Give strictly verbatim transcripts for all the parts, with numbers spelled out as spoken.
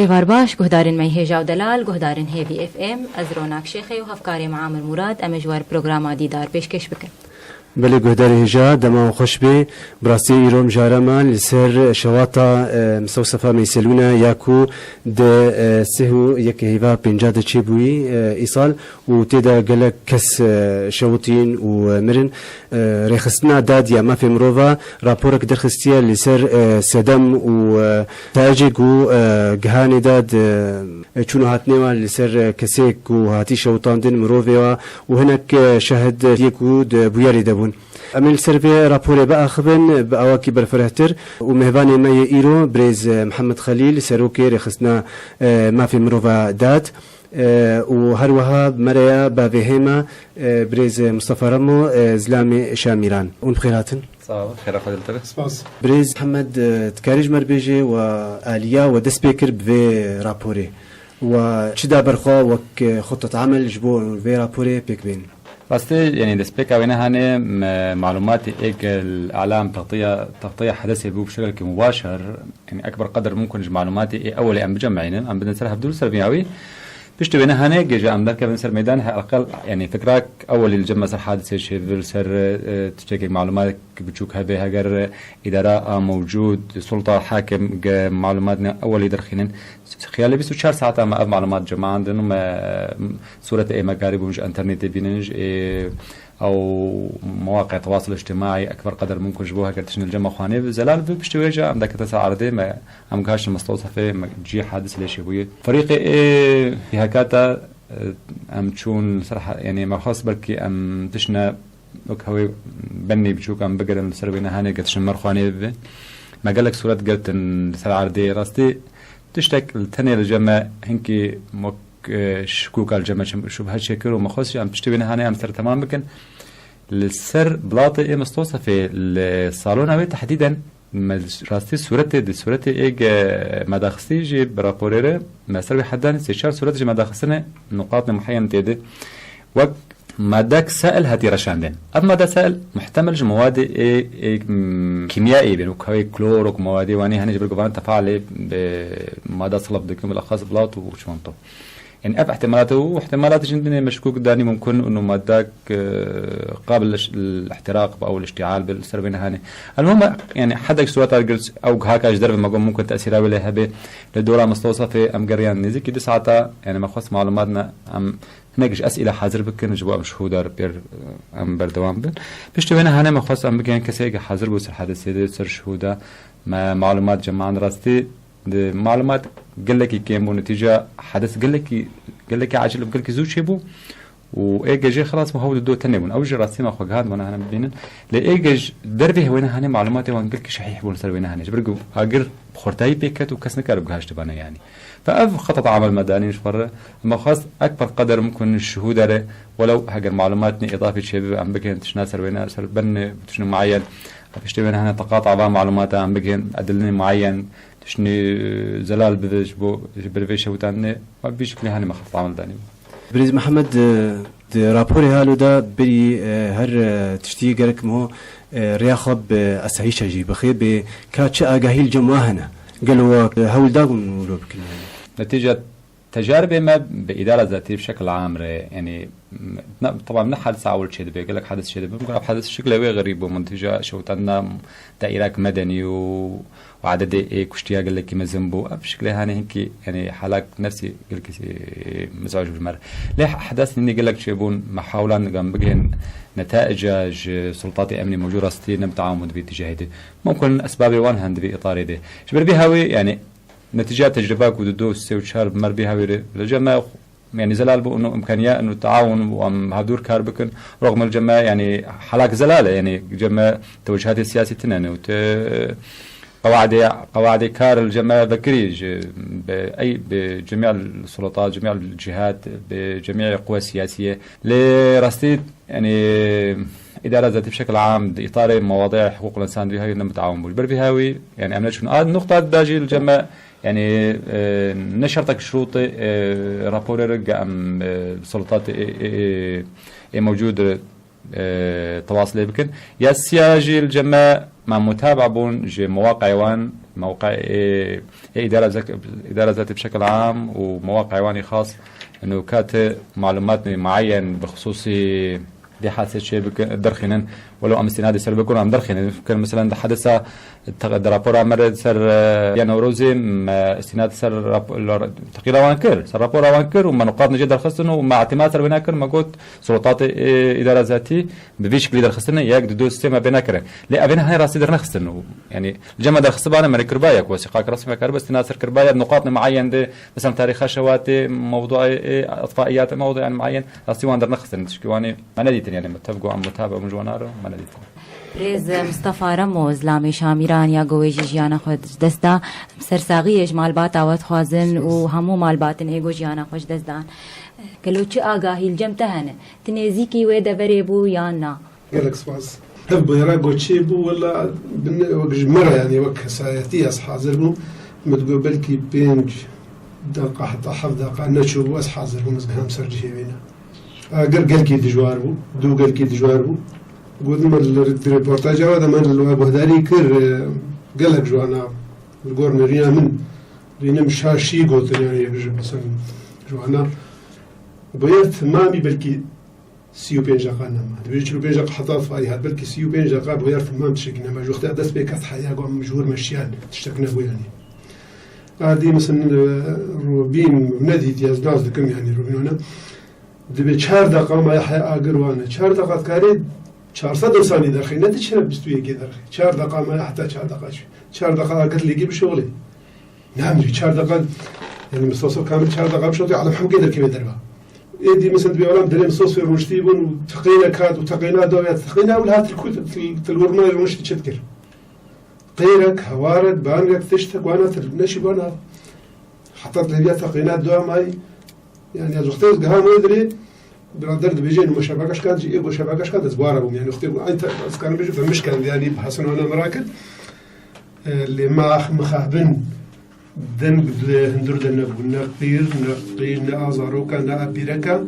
Var baş, guhdarên me hêja û delal, guhdarên Hêvî F M, ez Ronak Şêxê û hevkarê me Amir Murad, em ê ji we re programa Dîdar pêşkêş bikin. Belê guhdarê hêja, dema we xweş bê. Bi rastî îro mijara me li ser şewata, e, Mistewsefa Meyselûna ya ku di, e, sih û yek heyva pênca de çêbûyî, e, îsal û tê de gelek kes, e, şewitîn û, e, mirin. E, Rêxistina Dad ya Mafê Mirova raporek derxistiye li ser, e, sedem û, e, tacê ku, e, gihanê de di, e, çûn û hatinê wa li ser, e, kesê ku hatî şewitandin mirovê wa û hinek, e, şahid, e, yê ku di bûyerê de bûn. Em ê li ser vê raporê biaxivin bi awakî berfirehtir û mêvanê me yê îro birêz, e, Mihemed Xelîl, serokê Rêxistina, e, Mafê Mirova Dad, e, û her wiha bi me re ya bavê hêma, e, birêz Mustafa Remo, e, zilamê Şamîran. Hûn bi xêr hatin. Sağ ol, xêra xwe diltire. Spas. Birêz Mihemed, e, dikarî ji me re bêjê we aliya we dest pê kir bi vê raporê? We çi da ber xwe wek, e, xutet amel ji bo vê raporê pêk bên? Rastî, yanî destpêka wêne hanê me malumatê êk li elam textiya, textiya hedesê bû bi şeklekî mubaşer, yanî ekber qeder mumkin ji malumatê ê ewelê em bicemeynin, em bidin ser hevdû li ser vî awî. Piştî wêne hanê gêje em derkevin ser meydan, her aqal, yanî fikrak ewelî li cem me ser hadisê çêbir, ser, e, tiştekek malumatek biçûk hebe, heger îdara a mewcûd, sulta hakim ge malumatne ewelî derxînin. Xiyalê bîst û çar saeta me ev malumat cemandin û me, Sûretê ê me karîbûn ji înternetê bînin, ji ê ew mewaqê tewasil îctimaî ekber qeder mumkin ji bo heger tiştin li cem me xwanê bi zelal bi, piştî wê jî em deketin ser erdê me, em gihiştin Mistewsefê, me cihê hadis lê çêbûyî. Ferîqê ê P H K de, e, em çûn ser ha-, yanî me xwest belkî em tiştine wek hewê benî biçûk em bigirin li ser wê nehanê ge tiştin me xwanê bibe. Me gelek sûret girtin li ser erdê. Rastî tiştek li tenê li cem me hinkî wek, e, şikûka li cem me çi-, şubhe çêkir û me xwest jî em piştî wê nehanê em ser temam bikin. Li ser bilatê ê Mistewsefê li salona wê tehdîden me rastî sûretê di sûretê ê ge me daxistî jî bi raporê re me ser wê hedanî sê çar sûret ji me daxistine nuqatê muheyen tê de. Wek madek sail hatî reşandin. Ev made sail muhtemel ji mewadê ê, ê, m, kîmyayê bên, wek hewê klor, wek mewadê wanî hene ji ber ku van tefalê bi mada selef dikin, bilexas bilat û çimento. Yanî ev ihtimalat û ihtimalat jî dinê meşkûk danî mumkin û madak, e, qabil liş-, lihtiraq bi ew liştîal bi li ser wê nehanê. Elmuhim, yanî hedek sûreta girs ew gihaka ji derve me got mumkin tesîra wê lê hebe. Li dora Mistewsefê em geriyan nêzîkî du saeta, yanî me xwest malumat ne, em hinek ji esîle hazir bikin, ji bo em şihûda re pêr, em berdewam bin. Piştî wê nehanê me xwest em bigihên kesê ke hazir bû ser hedisê de, ser şihûda me malumat cemand rastî. Di malumat gelekî kêm bû, netîca hedis gelekî, gelekî acil û gelekî zû çêbû. Û ê gejê xilas bû, hew di do tenê bûn. Ew jî rastî me xwe gihand, wana hene bibînin. Lê ê gej dervê hewêne hanê malumatê wan gelkî şehîh bûn ser wê nehanê. Ji ber ku agir bi xurtayî pê ket û kes nikare bigihiştibane yanî. Fe ev xetat amel me danîn ji xwe re. Me xwest ekber qeder mumkin şihûde re, welew heger malumat ne îdafî çêbibe, em bikin tişna ser wêne, ser ben tişna muayyen. Piştê wêne hene teqata van malumata em bikin, edilini muayyen, tiştî zelal bibe ji bo, ji ber vê şewitandinê, ve vî şiklê hanê me xeft amel danî. Birêz Mihemed, e, di raporê halo de berî, e, her, e, tiştî gerek miho, e, rêya xwe bi esayîşa jî bixê, bê ka çi agahî li cem we hene? Gelo we, e, hewl dabûn wilo bikin yanî? Netîca tecaribê me bi îdara zatî bi şekil am re, yanî, ne, teban ne hadisa ewil çêdibe, gelek hadis çêdibe. Mumkin ev hadis şiklê wê xerîb bû, min tîja şewitandina daîrek medenî û, û ededê ê kuştiya gelekî mezin bû. Ev şiklê hanê hinkî, yanî halak nefsî gelekî, e, mizac bi me re. Lê ehdas nînî gelek çêbûn, me hewlan digam bigihên netaica ji sultatê emnî mewcûd rastî ne bi teamûn dibî tîjahê de. Mumkin esbabê wan hen di vî îtarê de. Ji ber vî hawî, yanî, Netîceya tecrûba ku di du, sê û çar bi me re bî hawî re, li cem me, yanî zelal bû û îmkaniya û teawun û em hevdûr kar bikin. Rexme li cem me, yanî helak zelal e, yanî cem me tewecîhatê siyasî tine ne û te qewaidê, qewaidê kar li cem me vekirî ji bi ey, bi cemî suleta, cemî cihat, bi cemî quwe siyasiye. Lê rastî Yanî, îdara zatî bi şekil am di îtarê mewadê hiqûq însan vî hawî ne mitawin bû. Ji ber vî hawî, yanî em neçûn. A nuqta da jî li cem me, yanî, e, ne şertek şurûtê, e, raporê re ge em, e, sultatê ê, ê, ê, ê mewcûd re, e, tewas lê bikin. Ya siya jî li cem me, me mutaba bûn ji mewaqeyê wan, موقع ê, ê îdara zek-, îdara zetê bi şekil am û mewaqê wan ê xas, nû kat malumat muayyen bi xusûsî dê hadisê çê bike-, derxînin, welo em îstînadê ser bikin, em derxînin. Fikir, meselen, di hadisa te-, di rapora me re ser, e, ya Newrozê, me îstînad ser rap-, lo-, teqîra wan kir, ser rapora wan kir û me nuqat nijê derxistin û me îtîmad ser wê nekir, me got, sulûtatê, e, îdara zetî bi vî şiklî derxistine, yek, di du, sê me bê nekire. Lê evê ne hene rastî dernexistin û, yanî, li cem me derxistibane, me rê kirbaye ku wesîqak resmî me karibe îstînad ser kirbaye, nuqatê muayyen de, mesela tarîxa şewatê, mewduayê, e, itfaiyatê, mewduyan muayyen, rastî wan dernexistin, tişkî wan ê me nedîtin, yanî, me tev got, em mutabe bûn ji wan re, me nedîtin. Birêz Mistefa Remo, zilamê Şamîran ya ku wê jî jiyana xwe ji dest da, sersaxiyê ji malbata we dixwazin û hemû malbatên ê ku jiyana xwe ji dest dan. Gelo çi agahî li cem te hene? Tu nêzîkî wê deverê bû yan na? Gelek spas. Hev bûyera goçê bû, wela bin wek ji me re, yanî wek kesayetî ez hazir bûm. Min digot belkî pênc deqa heta heft deqa neçûbû, ez hazir bûm, ez giham ser cihê wê ne. Agir gelkî dijwar bû, dû gelkî dijwar bû. Gotin me li, di reportaja we de me li we guhdarî kir, e, gelek ji wana li gor nerîna min, rînim şaşî gotin, yanî yek ji, mesela, ji wana. Bûyer temamî belkî sî û pênc deqa nema. Divê çil û pênc deqa heta fayî hat, belkî sî û pênc deqa bûyer temam tiştekî nema. Ji wexta dest pê ket heya ku em ji wir me şiyan, tiştek nebû, yanî. Erdî, mesela, e, Robîn nedîtiye, ez nas dikim, yanî, Robîn wana. Divê çar deqa maya heya agir wane. Çar deqa dikarê çar sed insanî derxê, ne diçe bîst û yekê derxê. Çar deqa maya heta çar deqa çû. Çar deqa agir lêkê bişewilê. Namrî çar deqa, yanî, Mistefa kamil çar deqa bişewilê, alem hemûkê derkeve derva. Êdî, mesela, divê olam derê Mistefa rûniştî bûn û teqînek hat û teqîna da ya teqîna ewil hat til ku, til, til wir me rûniştî çi dikir. Qêrek, hewarek, bangek, tiştek wana til neşî wana. Heta lêviya teqîna dua mayî. Yani ez wextê ez giha wê dirê, birader dibêje, êno me şebeke şikand jî, ê got şebeke şikand, ez wara bûm. Yani wextê eyn te-, ez karim bêjim, te min şikand, yani bi hesin wana min rakir. E, lê me ax mixabin deng di hundir de nebû. Ne qîr, ne qîr, ne a zaroka, ne a pîreka.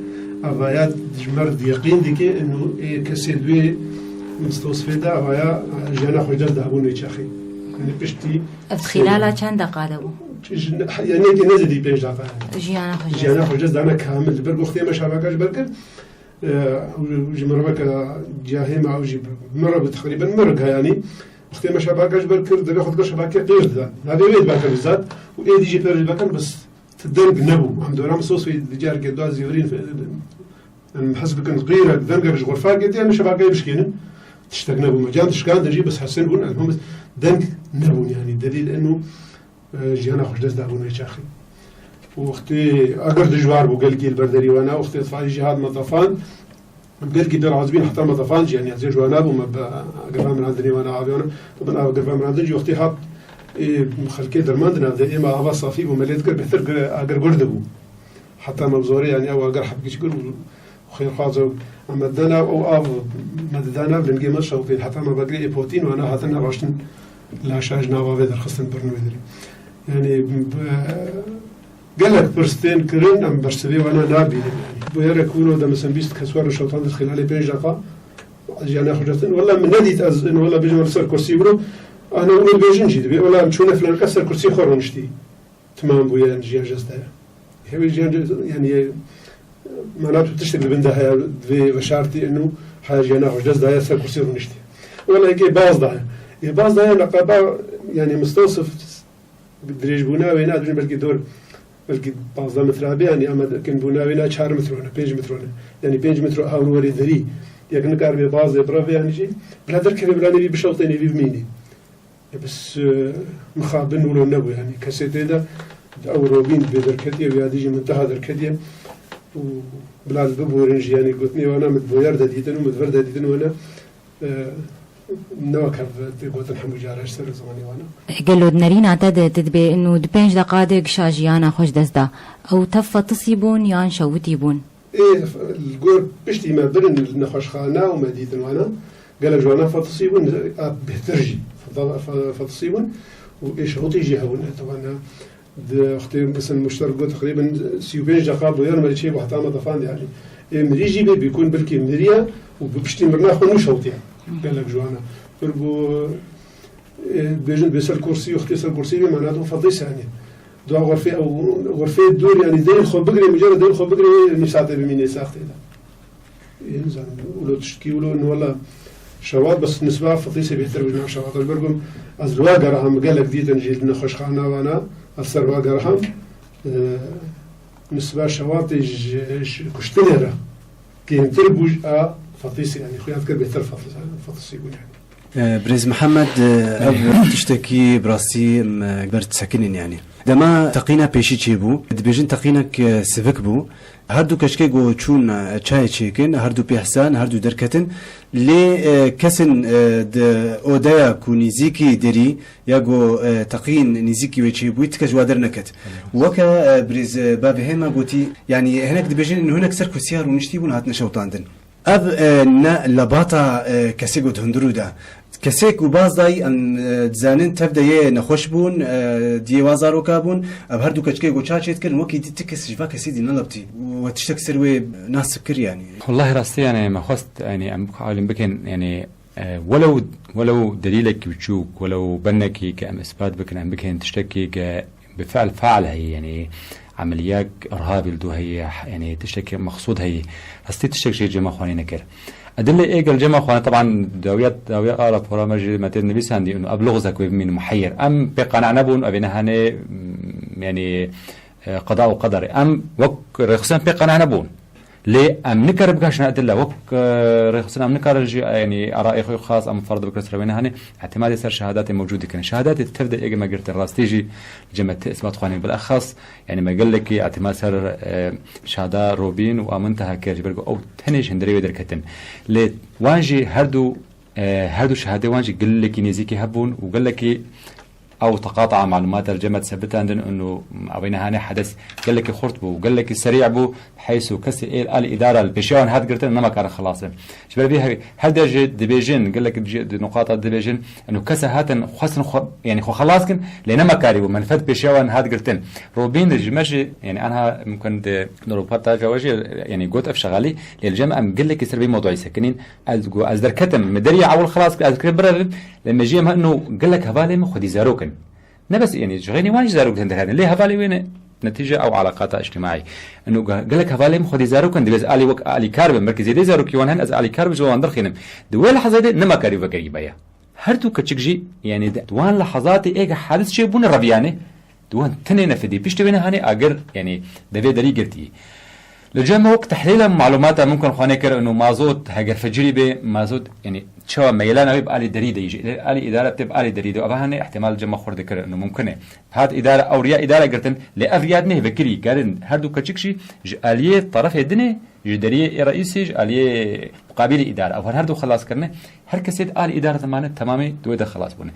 Avaya ji me re yeqîn dike, êno ê kesê di wê Mistosfê de avaya, e, jiyana xwe ji dest dabûn wê çaxê. Yani piştî Ev xîlala çend deqa de bû? Ji, ya nêkê nezêdî pênc deqa. Jiyana xwe ji dest Jiyana da. xwe ji dest dane kamil. Li ber wextê me şebeke ji ber kir, e, ji miroveke cahê me ew jî bi min re bû teqrîben min re giha yanî. Wextê me şebeke ji ber kir, divê xwe dike şebekê pêş dida. Navê wê dibe kir zat û êdî jî pêş dibe kir, bes ti deng nebû. Em dora min sos wê di careke dua zîvirîn. Em hez bikin qîrek, dengek ji xurfakê tê, em şebakeyê bişkênin. Tiştek nebû. Me can dişkandin jî, bes hesin bûn, em hemû deng nebûn, yanî delîl eno, e, jiyana xwe ji dest dabûn wê çaxê. Û wextê agir dijwar bû gelkî li ber derî wana, wextê itfaî jî hat me tefand. Em gelkî pê razî bîn, heta me tefand jî, yanî ez ê ji wana bûm, me bi agirva mirandinê wana avê wana, bi bin av agirva mirandin jî wextê hat, ê, xelkê dermandin avdê, ê me ava safî bû, me lê dikir bêhtir agir gur dibû. Heta me bi zorê, yanî ew agir hepkî çikir û xêrxwaza û em me didana ew av, me didana lingê me şewitîn. Heta me vekirî ê potîn wana hatin nevaştin laşa ji nav avê derxistin birin wê derê. Yanî, bi, gelek pirs tên kirin, em bersivê wana nabînin. Yanî, bûyerek hûn de, mesela, bîst kes werin şewitandin xîlalê pênc deqa, jiyana xwe ji dest din. Wela min nedît ez, wela bêjim li ser kursî wilo, ana wilo dibêjin jî dibê. Wela em çûne filan kes ser kursî xwe rûniştî. Timam bûye, yan jiyan ji dest daye. Hewê jiyan, yanî, mana tu tiştek li bin de heye, divê veşartî eno, haya jiyana xwe ji dest daye, ser kursî rûniştî. Wela yekê baz daye. Yê baz daye neqeba, yanî Mistosif dirêjbûna wê ne, dibêjin belkî dor, belkî pazdeh metre be, yanî ama kinbûna wê ne çar metro ne, pênc metro ne. Yanî pênc metro hawru werê derî. Yek nikaribê bazê birevê, yanî jî bila derkeve, bila nêvî bişewtê, nêvî bimînî. E, bes, e, mixabin wilo nebû, yanî kesê tê de, ew Robîn bê derketiye, wî adî jî min teha derketiye. Û bila li biborin jî, yanî gotinê wana min di boyer de dîtin û min di vir de dîtin wana, e, ne wek hev tê gotin hemû cara ji ser zimanê wana. Gelo di nerîna te de tu dibê û di pênc deqa de gişa jiyana xwe ji dest da. Ew tev fetisî bûn yan şewitî bûn? Ê, li gor piştî me birin li nexweşxana û me dîtin wana, gelek ji wana fetisî bûn, a bêhtir jî fe-, fe-, fetisî bûn û ê şewitî jî hebûn. Ê, wana di wextê, mesela, muşter got, teqrîben sî û pênc deqa bûyer me çê bû heta me tefand, yanî. Ê mirî jî bê bîkûn, belkî miriye û bi piştî mirina xwe nû şewitiye. Gelek ji wana. Pir bû, Ê, bêjin bê ser kursî, wextê ser kursî bê, mana do fetîs yani. Dua xurfê ew, xurfê dûr yani, derî xwe bigirê, mucerred derî xwe bigirê, nîv saetê bimînê saxtê de. Ê, nizanim, wilo tiştkî, wilo, wilo, wela şewat, bes nisba fetîsê bêhtir bû ji nav şewat. Ez bergum, ez li wa geraham gelek dîtin jî li nexweşxana wana, ez ser wa geraham, e, nisba şewatê ji, ji kuştinê re kêmtir bû ji a fetîsê, yani, xuya dikir bêhtir fetîs-, fetîsê bû, yani. E, Birêz Mihemed, e, ev tiştekî bi rastî, em, e, ber disekinîn, yani. Dema teqîna pêşî çêbû, dibêjin teqînek, e, sivik bû. Her du keçikê ku çûn, e, çayê çêkin, her du pêhsan, her du derketin. Lê, e, kesên, e, di odeya ku nîzîkî derî ya ku, e, teqîn nîzîkî wê çêbûyî, ti kes ji wa derneket. Weke, e, birêz, e, bavê hêma gotî, yani hinek dibêjin, hinek ser kursiyê rûniştî bûn, hatine şewtandin. Ev, e, ne lebata, e, kesê ku di hundirû de. Kesê ku baz dayî, em, e, dizanin tev de yê nexweş bûn, e, diyê wan zaroka bûn, ev her du keçikê ku ça çêdikirin, wekî dî ti kes ji va kesê dî nelebtî. We tiştek ser wê nasib kir, yani. Wellahî rastî, yani, me xwest, yani, em alîm bikin, yani, e, welew, welew delîlekî biçûk, welew bennekî ke em îspat bikin, em bikin tiştekî ke bi fiil fail heye, yani, emeliyek irhabî li dû heye, yani, tiştekî mexsûd heye. Rastî tiştek jê cema xwanî nekir. Edilê ê gel cema xwanî, teban dawiya, dawiya a rapora me jî me tê nivîsandî, û ev lugzek wê bimîn muheyir. Em pê qane nebûn, ev ê nehanê, m, yani, e, qeda û qeder. Em wek rêxistin pê qane nebûn. Lê em nikarin bigaşine edile. Wek, e, rêxistin em nikarin jî, e, yanî, arayê xwe xas em ferd bikin ser wê nehanê. Îtimadê ser şehadatê mewcûd dikin. Şehadatê tev de êge me girtin rastî jî cemete îsbat xwanî. Bilexas, yanî, me gelekî îtimad ser, e, şehada Robîn û Amin Teha kir. Ji ber ku ew tenê ji hundirê wê derketin. Lê wan jî her du, e, her du şehadê wan jî gelekî nêzîkî hebûn û gelekî ew teqataa malûmat li cem me disebitandin, û ew ê nehanê hedes gelekî xurt bû û gelekî serî bû, heysu kesê ê alî îdara li pêşiya wan hat girtin, nema karin xelas bin. Ji ber vê her, her der jî dibêjin, gelek ji, di nuqata dibêjin, û kese hatin xwestin xwe, yanî xwe xelas kin, lê nema karî bû, menfet pêşiya wan hat girtin. Robîn ji me jî, yanî anha mumkin di, di roportaja we jî, yanî got ev şexalî, lê li cem em gelekî ser vê mewduî sekinîn. Ez got, ez derketim, min derî ewil xelas kir, ez dikir birevim, lê me jî em heno gelek hevalê min xwedî zarok in. Ne bes, yanî, ji xeynî wan jî zarok din derherin. Lê hevalê wê ne, netîce ew eleqata îctimaî. Eno ge-, gelek hevalê min xwedî zarok in, divê ez alî wek alîkar bim. Belkî zêdê zarokî wan hene, ez alîkar bim, ji wan derxînim. Di wê lehzê de nema karî vegerî baya. Her du keçik jî, yanî, di wan lehzatê ê ke hadis çêbûne reviyane, di wan tenê nefidî. Piştî wê nehanê agir, yanî, devê derî girtî. Li cem wek tehlîla malûmata mumkin xwanê kir, û mazot heger fecirî bê, mazot, yanî, çawa meylan ew ê bi alî derî de yî, ji alî îdare tê bi alî derî de, eva hene îhtimal cema xurt dikir, û mumkin e. Hat îdare, ew riya îdare girtin, lê ev riya dinê vekirî, karin her du keçik jî ji aliyê terefê dinê, ji deriyê ê reîsê, ji aliyê muqabilê îdare. Ew her du xelas kirine, her kesê di alî îdare de mane, temamê di wê de xelas bûne.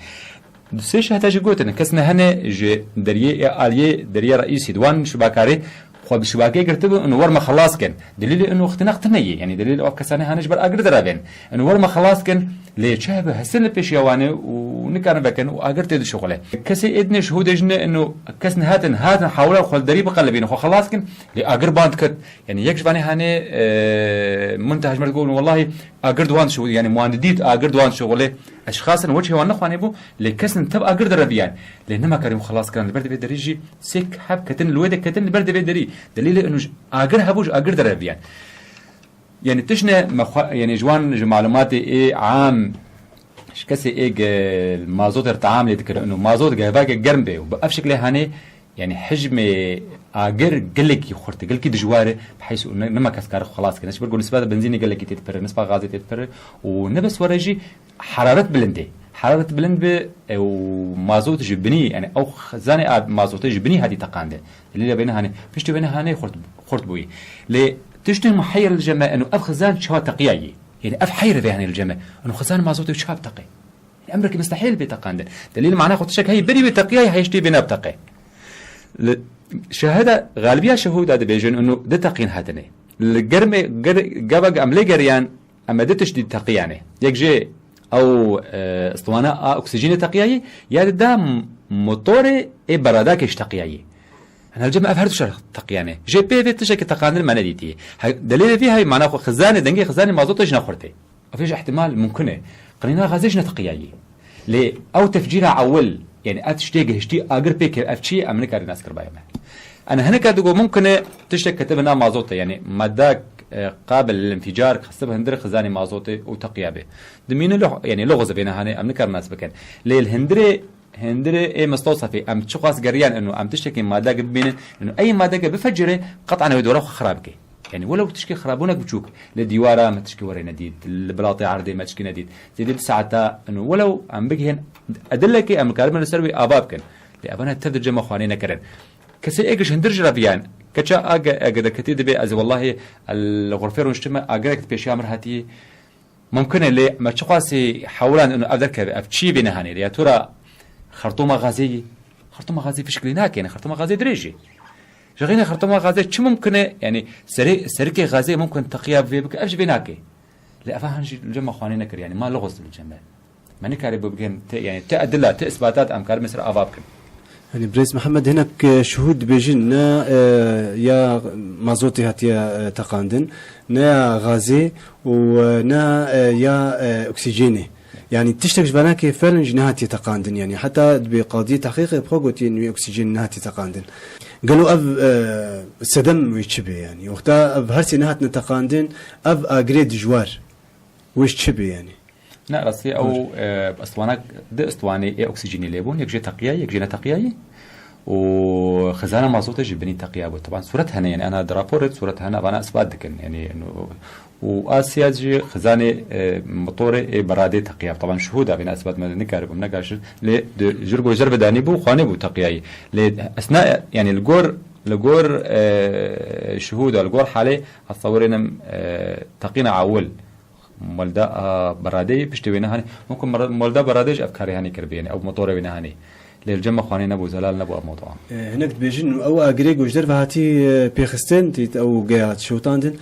Du sê şehda jî gotin, kes nehene ji deriyê ê aliyê deriyê reîsî, di wan şibakarê xwe bi şibakê girtibû, û wer me xelas kin. Delîlê û xtinaq tune ye, yanî delîl ew kesane hene ji ber agir derevên. Û wer me xelas kin, lê çi hebe hesin li pêşiya wan e û nikarin vekin û agir tê dişuxule. Kesê ê dinê şihûdê jine û kes nehatin, hatin hawla xwe li derî biqelibîn, xwe xelas kin, lê agir band kir. Yanî yek ji vanê hane, e, min tehcmer digot, wellahî agir di wan dişuxule, yanî wan didît agir di wan dişuxule. Eşxasin weçhê wan nexwanê bû, lê kesin tev agir direviyan. Lê nema karî xelas kirin, li ber divê derî jî sê heb ketin, li wê de ketin, li ber divê derî. Delîlê û agir hebû, ji agir direviyan. Yanî tişt ne me xwe, yanî ji wan, ji malûmatê ê am, ji kesê ê ge mazotê re team lê dikir, û mazot gevake germ bê û bi ev şeklê hanê, yanî hicmê agir gelekî xurt e, gelekî dijwar e, bi heys û ne, nema kes kare xwe xelas kir. Ji ber ku nisbeta benzînê gelekî tê dipire, nisba gazê tê dipire û ne bes were jî heraret bilind e. Heraret bilind be, e, û mazot ji binî, yanî ew xizanê a mazotê ji binî hatî teqandin. Delîlê vê nehanê, piştî vê nehanê xurt, xurt bûyî. Lê tiştên muheyir li cem me, eno ev xizan çawa teqiyayî? Yanî ev heyr vê hanê li cem me. Eno xizan mazotê çawa teqe? Emrekî mistehîl bê teqandin. Delîl mana xwe tiştek heyî berî wê teqiyayî, heyştê bê nebteqe. Li şehada, galibiya şehûda dibêjin, eno di teqîn hatine. Li germê, ger-, gavek em lê geriyan, Em ê du tiştî teqiyane. Yek jê ew, e, istiwana a oksîjenê teqiyayî, ya di da m-, motorê ê beradakê ji teqiyayî. Hena li cem ev her du şer teqiyane. Jê pê vê tiştekî teqandin me nedîtiye. He, delêlê vê hey mana xwe xizanê, dengê xizanê mazotê ji nexurtê. Ev jî ihtimal mumkin e. Qirîna gazê ji neteqiyayî. Lê ew tefcîra ewil, yani ev tiştê gihiştî agir pê keve, ev çi ye? Em nikarin nas kirbaye me. Ana hineka digo mumkin e tiştek ketibe nav mazotê, yani madak, e, qabil lil înfîcar, xistib hindir xizanê mazotê û teqiya be. Dimîne lo-, yani loxoz vêne hanê, em nikarin nas bikin. Lê li hindirê, hindirê ê mistewsefê, em çiqas geriyan ino, em tiştekî madek bibînin, ino ey madeke bifecire, qet'an wê dora xwe xirab bike. Yani welew tişkî xirabûnek biçûk, li dîwara me tişkî were nedît, li bilatê erdê me tişkî nedît. Zêdî du saeta, ino welew em bigihên edilekê, em karibin li ser wê ava bikin. Lê evana tev di cema xwanê nekirin. Kesê êk ji hindir jî re viyan, keça age, age derketî dibe, ez wellahî li xurfê rûniştime, agerek di pêşiya min re hatî. Mumkin e, lê me çiqasî hewlan ino ev derkeve, ev çi vê nehanê? Ya tu ra xertoma gazê yî? Xertoma gazê fişkilî nake, yani xertoma gazê dirêj e. Ji xênê xertoma gazê çi mumkin e? Yani serê, serikê gazê mumkin teqiya vê bike, ev ji vê nake. Lê eva han jî li cem me xwanê nekir, yani ma loxoz li cem me. Me nikarî bibigin, te, yani te edila, te isbatat em karibin ser ava bikin. Yani Birêz Mihemed, hinek, e, şuhûd dibêjin, ne, e, ya mazotê hatiye, e, teqandin, ne ya gazê û, e, ne, e, ya, e, oksîjenê. Yani tiştek ji venakê felen jî nehatiye teqandin. Yani heta dibê qadiyê tehqîqê bi xwe gotiye wê oksîjenê nehatiye teqandin. Gelo ev, e, sedem wê çi bê yani? Wexta ev her sê nehatine teqandin, ev agirê dijwar wê çi bê yani? Ne, rastî ew, e, istwanek, di istwanê ê oksîjenê lê bûn, yek jê teqiyayî, yek jê neteqiyayî. Û xizana mazotê ji binî teqiya bû. Teban sûret hene, yani ana di raporê sûret hene, vana isbat dikin. Yani, û, û asiya jî xizanê, e, motorê ê beradê teqiya. Teban şuhûda vêna isbat me nikaribûm, negaşir. Lê di jir go jer bidanî bû, xwanê bû teqiyayî. Lê esna, yani li gor, li gor, e, şuhûda, li gor halê, ez tewerênim, e, teqîna awil. Molda, a, beradeyê piştê wê nehanê. Mumkin mera-, molda beradeyê jî ev karê hanê kiribe, yani ew motorê wê nehanê. Lê li cem me xwanê nebû, zelal nebû ev mewdua. E, hinek dibêjin, ew agirê ku ji derve hatî, e, pêxistin, tî ew geya hat şewtandin,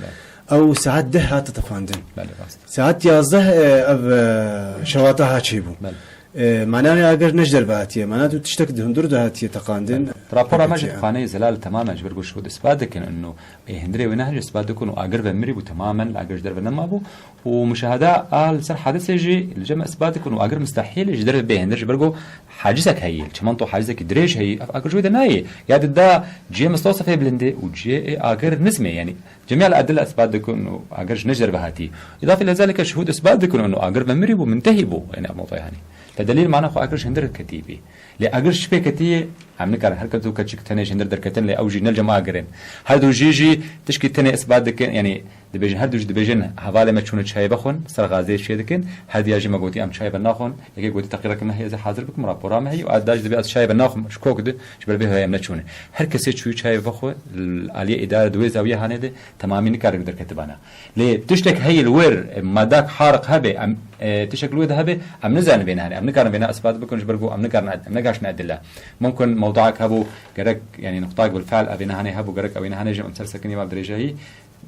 Belê. Ew saet deh hate tefandin. Belê, rast. Saet yazdeh, e, ev, e, şewata ha çêbû. Belê. E, mana wê agir ne ji derve hatiye, mana tu tiştek di hundir de hatiye teqandin. Belê. Rapora me ji Pekê, ha. Xaneyê zelal temamen ji ber ku şûd ispat dikin, ino ê hundirê wê nehêle ispat dikin û agir ve mirî bû temamen, li agir ji derve nema bû. Û muşahada a li ser hadisê jî li cem me ispat dikin û agir mustehîl e ji derve bê hundir, ji ber ku hacizek heyî, çimento hacizekî dirêj heyî, ev agir ji wê de nayê. Ya di da cihê mistewsefê bilindê û cihê ê agir nizmê, yanî cemiya li edilla ispat dikin û agir ji ne ji derve hatî. Îdafî li zalike şihûd ispat dikin û agir ve mirî bû, mintehî bû, yanî ev mewdû yanî. Te delîl mana xwe agir ji hundir ketî bî. Lê agir ji çi pê ketî ye? Em nikarin her kesû keçik tenê ji hundir derketin, lê ew jî ne li cem agir in. Her du jî jî tişkî tenê isbat dikin, yanî dibêjin, her du jî dibêjin, hevalê me çûne çayê vexwin, ser gazê çê dikin, her diya jî me gotî em çayê ve naxwin, yekê gotî teqîrek me heye ez ê hazir bikim, rapora me heye û ez da jî dibê ez çayê ve naxwim, ji kok di, ji ber vê hoyê em neçûne. Her kesê çûyî çayê vexwe, li aliyê îdare di wê zawiyê hanê de temamî nikarin derketibana. Lê tiştek heye li wir, e, madak hariq hebe, em, e, tiştek li wir de hebe, em nizanin vê nehane, em nikarin vêna ispat bikin, ji ber ku em nikarin ed-, em negaştine edile. Mumkin mewduak hebû, gerek, yanî nuqtak bilfe'l evê nehane hebû, gerek evê nehane jî em ser sekinî va dirêjehî.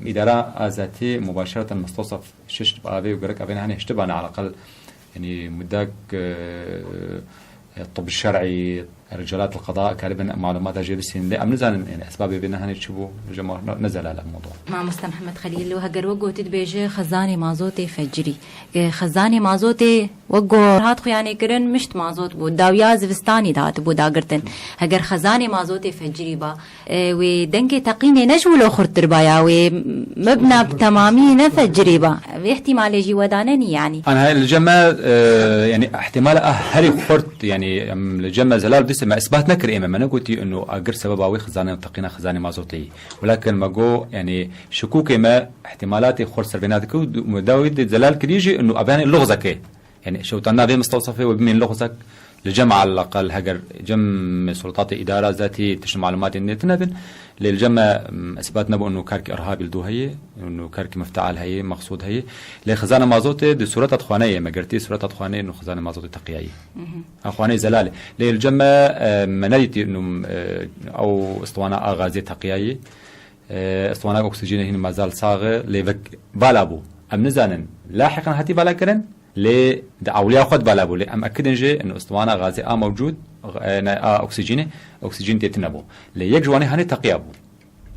Îdara azatî mubaşereten mistewsef şiş avê û gerek evê nehane hiştibane alaqel, yanî mudak, e, e, tib şer'î, ricalat el-qeda karibin malûmata jê bisînin. Lê em nizanin, yanî esbabê vê nehanê çi bû, ji ma ne, ne zelal ev mewdu. Mamoste Mihemed Xelîl, û heger wek gotî dibêje xezanê mazotê fecirî. E, xezanê mazotê wek go hat xuyanê kirin, mişt mazot bû. Dawiya zivistanî de hatibû dagirtin. Heger xezanê mazotê fecirî ba, e, wê dengê teqînê ne ji wilo xurttir ba ya, wê mebna bi temamî ne fecirî ba. Vê ihtimalê jî wedane nî yanî. Ana li cem me, e, yanî ihtimala a herî xurt, yanî em li cem me zelal dîse me isbat nekir ê me, me negotî ino agir sebeba wê xizane teqîna xizanê mazotê yî. Welakin me go, yanî şikûkê me ihtimalatê xurt ser vê nadike û me dawî de zelal kirî jî ino ev yanî luxzeke. Yanî şewtandina vê mistewsefê wê bimîn luxzek li cem alaqel heger cem sultatê îdara zatî tişt malûmatê nê tune bin. Lê li cem me, m, isbat nebû û karkî irhabî li dû heye, û karkî mifteal heye, mexsûd heye. Lê xizana mazotê di sureta xwaneyê me girtî, sureta xwaneyê û xizana mazotê teqiyayî. Mhm. A xwaneyê zelalê. Lê li cem me, e, me nedîtî û, e, ew istwana a gazê teqiyayî. E, istwana oksîjenê hîn mezal sax e, lê vek vala bû. Em nizanin, lahiqan hatî vala kirin, lê di ewliya xwe di vala bû. Lê em ekidin jê, ino istwana gazê a mewcûd, e, ne, a oksîjenê, oksîjen tê tune bû. Lê yek ji wanê hanê teqiya bû.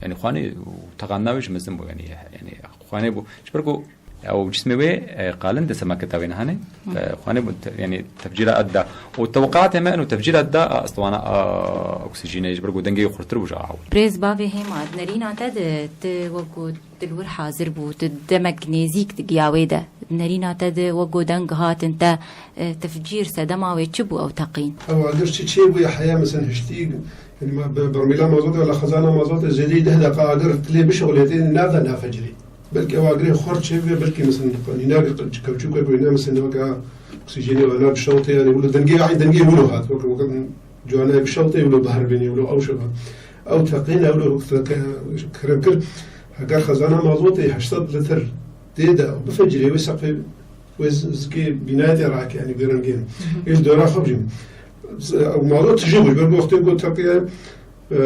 Yanî xwanê û teqanina wê jî mezin bû. Yanî, yanî xwanê bû. Ji ber ku Ew cismê wê, e, qalin de semaketa wê nehane. Hı. E, xwane bû te-, yani tefcîra edda. Û tewqaatê me eno tefcîra edda, a, istiwana, a, oksijînê ji ber ku dengê wî xurtir bû ji awa. Birêz bavê Hêma, nerîna te de, tu wek ku tu li wir hazir bû, tu demek nêzîk di giya wê de. Nerîna te de wek ku deng hatin te, e, tefcîr sedema wê çi bû ew teqîn? Ew agir çi çê bûye heya, mesela hiştî, yani ma-, bi-, bermîla mazotê wala xezana mazotê zêdeyî deh deqa agir tu lê bişixulê tê nade nafecirî. Belkî ew agirê xurt çêbibe, belkî mesela nîna kewçûkek wêne mesela weke oksîjenê wana bişewtê, yani wilo dengê, ay dengê wilo hat, weke, weke cuanayê bişewtê, wilo bahr bênê, wilo ew şeva. Ew teqîn, ew wilo kerem kir, heger xezana mazotê heşt sed litr tê de bifecirê wê seqfê wê z-, zikê bînayê tê rake, yani wê rengê. Hı hı. Ê ji dora xwe bijîm. Z-, ew mazot tijî bû, ji ber ku wextê ku teqiye, e,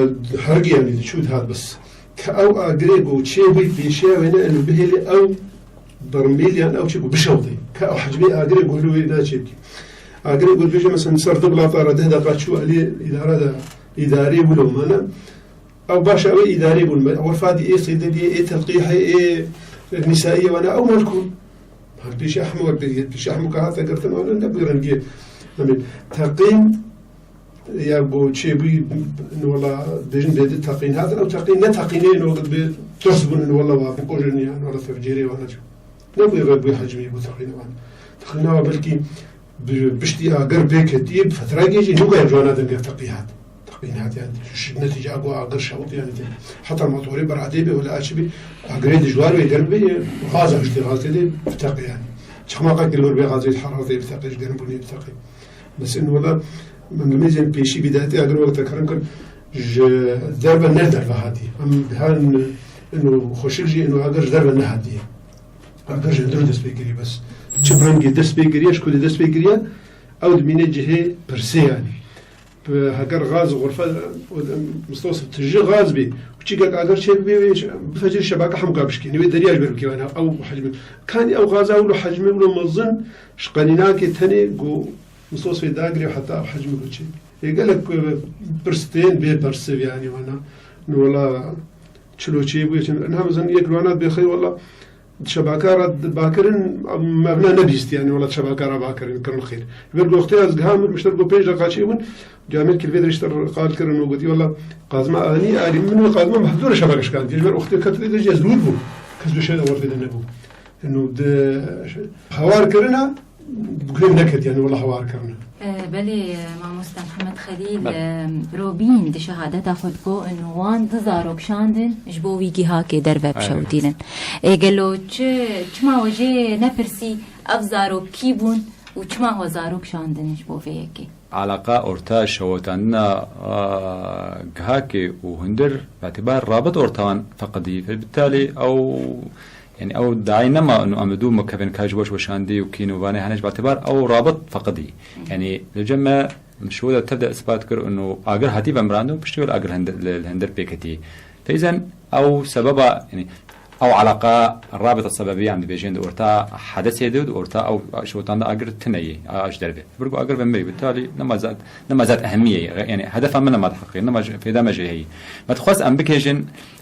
hergî, yani diçû dihat bes. Ke ew agirê ku çê bûy pêşiya wêne, em bihêlê ew bermîl yan ew çê ku bişewtê. Ke ew hecmê agirê ku li wê naçê bikî. Agirê ku dibêje, mesela, ser du bilata re deh deqa çû alî îdara de, îdarê wilo mane. Ew baş e, ew ê îdarê bûn. Werfadî ê Seydediyê, ê Telqîhê, ê Nîsaiyê wana ew melkûn. Her pêşiya hemû, pêşiya hemû ke hate girtin, wana ne bi rengê. Emê teqîn ya ku çêbûyî, wela bêjin bêdî teqîn hatin, ew teqîn ne teqînê, no bi tirs bûn, wela wa bikujin ya, wela tevcêrê wana çi. Ne bû ve bû hecmî bû teqîn wan. Teqîna wa belkî bi piştî agir pê ketî, bi fetrekê jî nûka ya cwana dengê teqî hat. Teqîn hat, yani, ji netîca ku agir şewt, yani, te-, heta motorê beradê be, wela çi be, agirê dijwar wê germ be, gaza hiştê gazê de biteqe, yani. Çexmaqek li wir bê gazê, heratê biteqe, ji germbûnê biteqe. Bes in wela, em limêzên pêşî bîdayetê agir wek te kerem kir, ji derve ne derve hatî. Em dihan ino xweşik jî ino agir ji derve nehatiye. Agir ji hundir dest pê kiriye bes. Çi bi rengê dest pê kiriye, ji ku dê dest pê kiriye, ew dimîne cihê pirsê, yani. Bi heger gaz xurfe, Mistosif, tu ji gaz bî, û çîkek agir çê bibê, wê bifecir şebake hemûka bişkînî, wê derya ji ber bikê, yani, ew hecmê. Kanî ew gaza wilo hecmê wilo mezin, ji qenînakê tenê ku Mistosifê dagirê heta ew hecmê ku çê. Ê gelek, e, pirs tên bê bersiv, yani, wana. Wela çilo çê bûye, çi, niha mezin yek li wana bêxey, wela şebaka re bakirin, mevna nebîst, yani, wela şebaka re bakirin, kirin xêr. Ber goxtê ez giha min, mişter go pênc deqa çê bûn, camêr kilvê dirêjtir qal kirin û gotî, wela qazma anî, arî min wê qazma mehzûr şebaka şikand. Ji ber wextê ket vê de jî ez dûr bûm. Kes duşe de wertê de nebû. Eno de hawar kirina, guhê min neketiye, yani, wela hawar kirina. E, belê, e, mamoste Mihemed Xelîl, Belê. e, Robîn di şehadeta xwe digo, in wan du zarok şandin, ji bo wî gihakê derve Evet. bişewitînin. E, gelo çi, çima we jê nepirsî, ev zarok kî bûn û çima we zarok şandin ji bo vê yekê? Alaqa orta şewitandina, a, gihakê û hundir, betibar rabit ortawan feqidî. Bitalî ew Yani ew dayî nema û em li dû mukevin ka ji weş weşandî û kîn û vanê hene ji batibar ew rabit feqidî. Yani li cem me şû de tev de ispat kir û agir hatî ve mirandin û piştî wê li agir hende-, li, li hindir pêketî. Feyzen ew sebeba, yani ew alaqa rabita sebebiyan dibêjin di orta hedesê de û di orta ew şûtan de agir tine yê, a ji derve. Bir ku agir ve mirî bi talî nema zat, nema zat ehemiyê, yani hedefa min nema diheqî, nema ji, fêda me jê heyî. Me dixwest em bikêjin,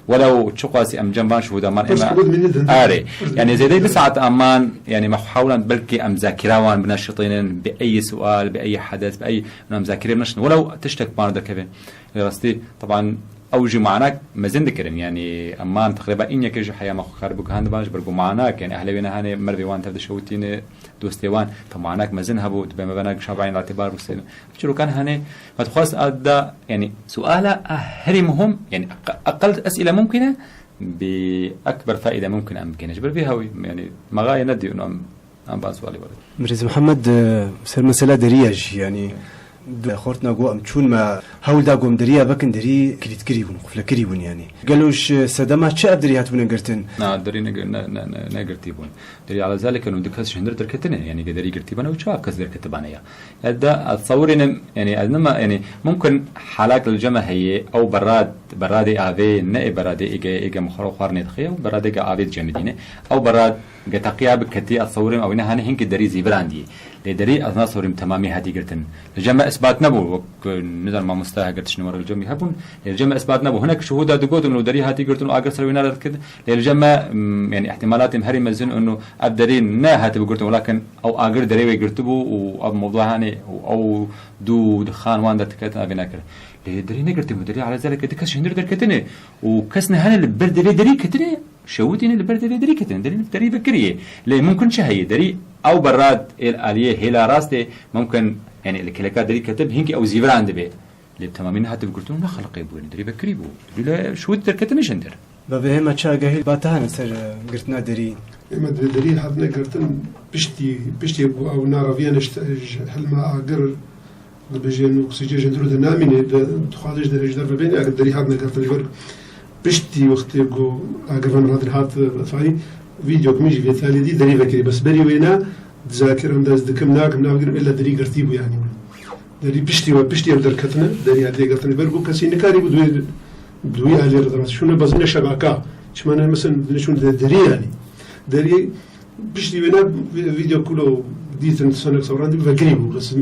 Welew çiqasî em cem van şuhûda man Pirs ême. Xwe dimîne din. Arê. Pirs Yani dimîne zêdeyî din. Bir saet aman, yani me xwe hewlan belkî em zakira wan bineşitînin, bi eyî sual, bi eyî hedes, bi eyî, em zakirê bineşitin. Welew tiştek wan derkeve. Li rastî, taban, ew jî manak mezin dikirin. Yani em man teqrîba îneke jî heya me xwe kar biguhandiban ji ber ku manak, yani ehlê wê nehanê mervê wan tev dişewitîne, dostê wan, te manak mezin hebû, dibe me vena gişa bayên latibar bû. Çirokan hene, me dixwest a da, yani, suala a herî muhim, yani, aq-, aqal esîle mumkin e, bi ekber faîde mumkin em bikin. Ji ber vê hewî, yani, me gaye nediyo, em, em ba sualê were. Mirêz Mihemed, e, ser mesela deriya jî, yani, di xortina go em çûn me hewl da gom deriya bekin, derî kilîtkirî bûn, quflekirî bûn, yani. Gelo ji sedema çi ev derî hatibûne girtin? Na, derî ne, ne, ne, ne, negirtî bûn. Derî ala zalike nû du kes ji hundir derketine, yani, ge derî girtî bane û çav kes derketibane ya. Ya da, ez tsewirînim, yani, ez nima, yani, mumkin halak li cem me heye, ew berad, beradê avê, ne ê beradê êge, êge mixwar û xwar nêdixe, ew beradê ge avê dicemidîne. Ew berad ge teqiya biketî, ez tsewirînim, ew ne hane hinkî derî zîvirandiye. Lê derî ez nasewirîm temamî hatî girtin. Li cem me isbat nebû, wek, e, nizanim mamoste heger tiştên were li cem wî hebûn, lê li cem me isbat nebû. Hinek şuhûda digotin û derî hatî girtin û agir ser wê nade dikir, lê li cem me, m, yanî ihtimalatê min herî mezin û ev derî nehatibû girtin, welakin ew agir derê wê girtibû û ev mewduanê û ew dû dixan wan derdiketin, ev ê nekir. Lê derî negirtibû, derî alezereke di kes ji hundir derketine û kes nehene li ber devê derî ketine. Şewitîne li ber devê derî ketine, derî, derî vekirî ye. Lê mumkin çi heye? Derî ew berrad ê li aliyê hêla rastê, mumkin, yanî li kileka derî ketib, hinkî ew zîviran dibe. Lê bi temamî nehatibû girtin û nexeliqê bû, yanî derî vekirî bû. Dû li şewit derketine ji hundir. Bi vê hêma çi agahî bate hene ser, e, girtina derî? Ême di derî hatine girtin piştî, piştî ku ew nareviyan ji, ji hilma agir dibêje, oksîjen ji hundir de namîne, di, dixwaze ji derê ji derve bêne, agir derî hatine girtin ji ber piştî wextê ku agir van radin hat, e, farî, vîdeok min jî vê talî dî derî vekirî. Bes berî wêna dizakir em dest dikim nakim, nagirim, illa derî girtî bû yanî. Derî piştî we, piştî ev derketine, derî hatiye girtin ji ber ku kesî nikarî bû duwê, duwî alî re dirat. Şûne bezîne şebaka. Çima ne mesela dine şûn de derî yanî. Derî piştî wêna vî-, vîdeo kulo dîtin senek sewran dî vekirî bû. Bes